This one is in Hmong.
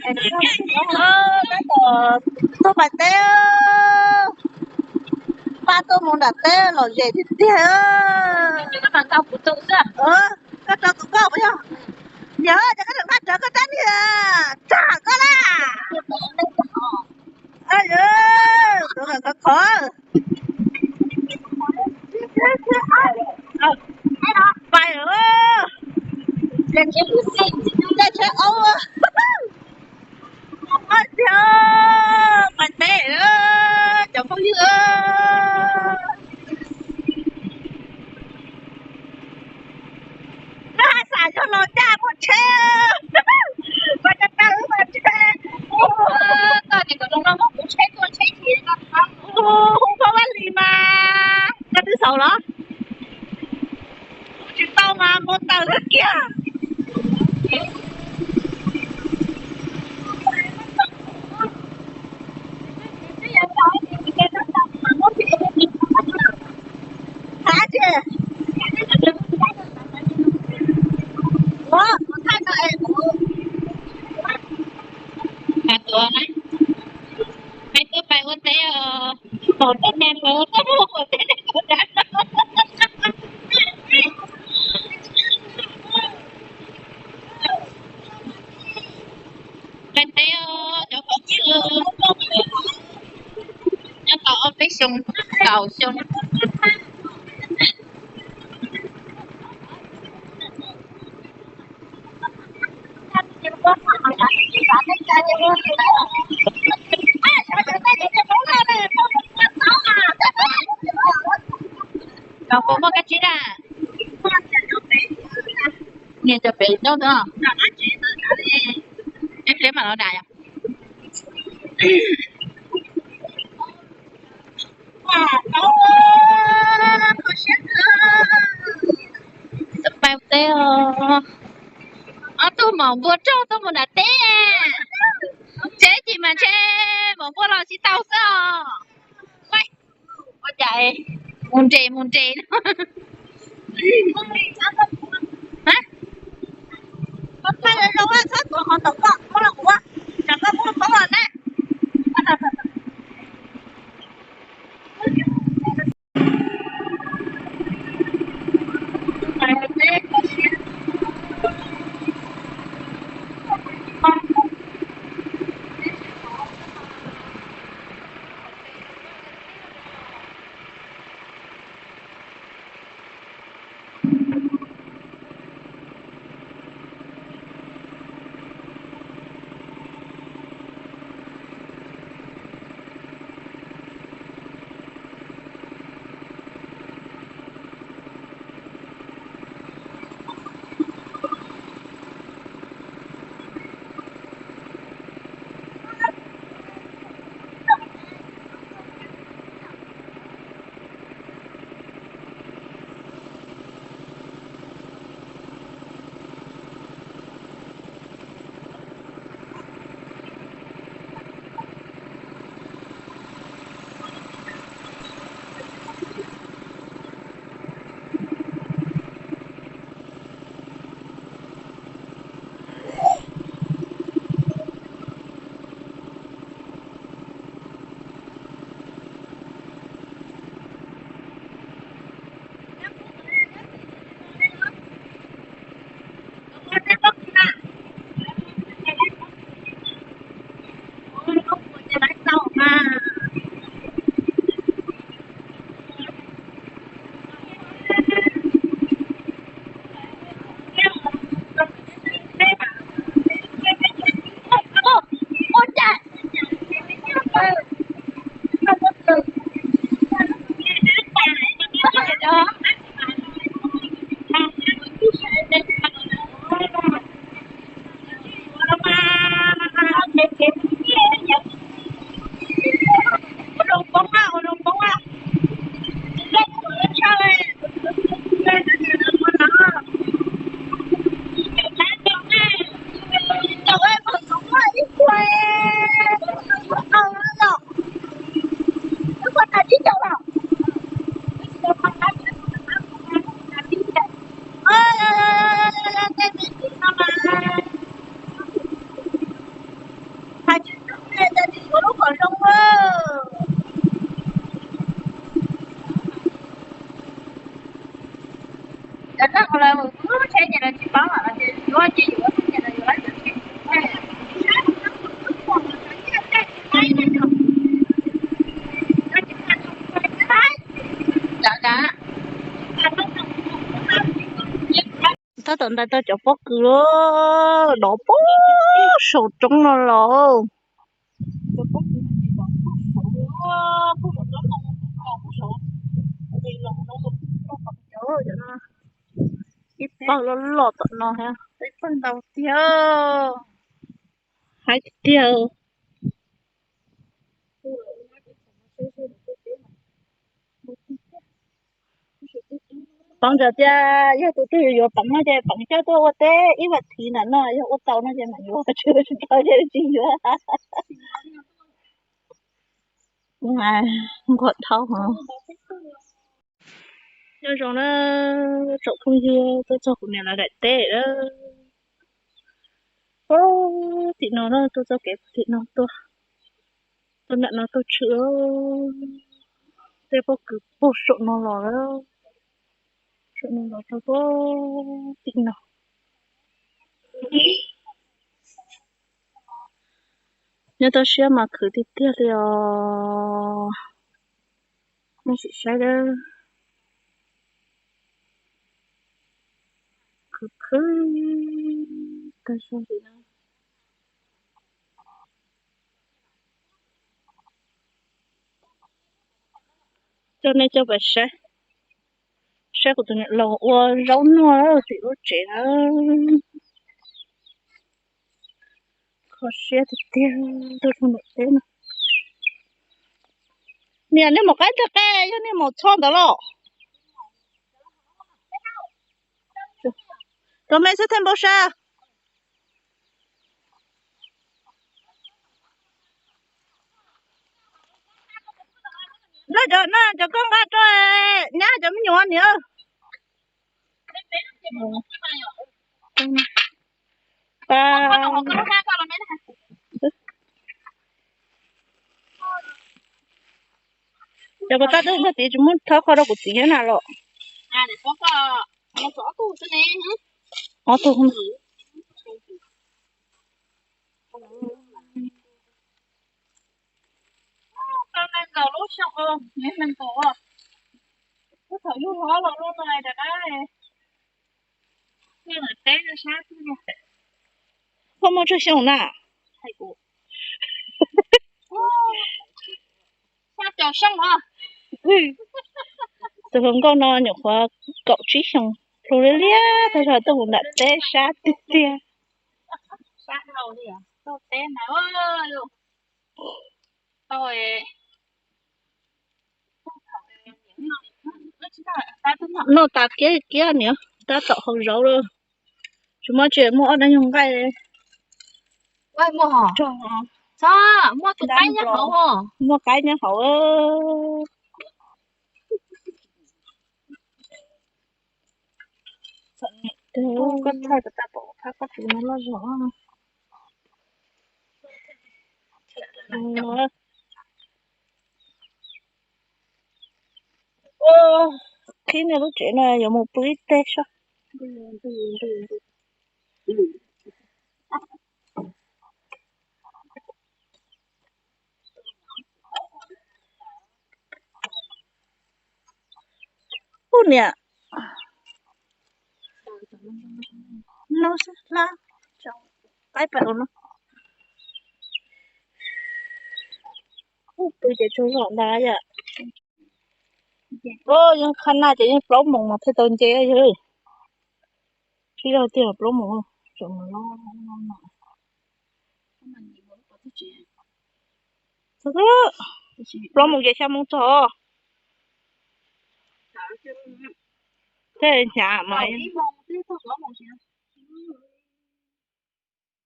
Tab tom tuaj pais teb, pab tuaj mus nram teb lom zem tiag tiag. Koj rau tus koj puas yog? Yog ces koj tseem npaj rawv koj rab niag tsam koj na. Tuav khov khov. Pais lawm, caij tsheb aub, pais teb, cov phooj ywg. Koj haj xam yog los caj muaj tsheb, koj caj tawg muaj tsheb. Koj tias kom zoo no muab kuv tsheb tuaj tsheb ces hu Phaj Vaj Lis mas koj twb xaus los? Tsis tau mas mus taws kawg kiag. Hab tsi? Ua, kuv thaij no es kuv, pais tuaj pais ua teb os, pom tej niag pais ua teb, ua teb, pais teb os cov phooj ywg, nyob tau ob peb xyoo, kaum xyoo. Cov puas muaj kab tsib na? Niag cov pem nyob ntawd, ib pliag mam los dam yom. Pais teb os. Ob tug maum npua rog tuaj mus nram teb. Tsheb ces mas ntshe maum npua los tsis tau xwb os. Ua cas mus nres mus nres no. Txhob tuav qhov ntawm koj, muab los kuv ua, tsam koj muab poob los na. Ntais tau cov pob kws dov puag saum roob no los. Ib pawg loj loj tom no, ib pawg ntau tiag, haib tiag. Pov ntawd tias yog tus twg yuav peev no ces peev coj tuaj ua teb ib vas thiv ntawm no, yog ua tau no ces mam yuav, tsis ua tsis tau ces tsis yuav. Nquag dhau. Nyob zoo na tsoom phooj ywg, tuaj txog kuv niam lawv daim teb lawm. Tim no na, tuaj txoj kev tim no tuaj, tuaj nram no tuaj tshwm tej pob kws puag saum no los, saum no los rau puag tim no. Nyob toj siab mas khwv tiag tiag li os. Nej sim saib, khwv khwv tag zog li na. Coj nej coj pais saib, saib kuv tus niam laus ua zaub noj tim lub tsev na. Kho siab tiag tiag, tuaj rau nram teb no. Niam, nej mus qaib tag qe, yog nej mus txhoj ntawd los? Rau me xwb thiaj npau sab. No cov, no cov koj nqa rau nyab cov me nyuam niam. Cov ko tau twb npawg txiv tsis muab thob kho rau kuv txiv thiab na los? Ob tug. Koj muaj tsawg xyoo na? Tus hluas nkauj no nyuam qhuav kaum tsib xyoo, hluas liab liab, tag zog tuaj mus nram teb sab tiag tiag. Noj tas kiab kiab niam, tab tom haus zaub lawm. Tsis muaj tsi, muaj ob dab nyuag nqaij. Muaj qaib nyob hauv. Koj thaij tas pom phab koj tus no loj zog. Qhib nej lub tsev no yuav mus pw ib teg saib. Ub niam, no xwb hlab, qaib pais ua no. Ub, pw ces tsaug zog ntag yom. Yeej qha naj ces yeej plaub moos mas thiaj tau nce yog. Sib zog tiag plaub moos. Plaub moos ces xya moos txog. Thiaj hnyav mas.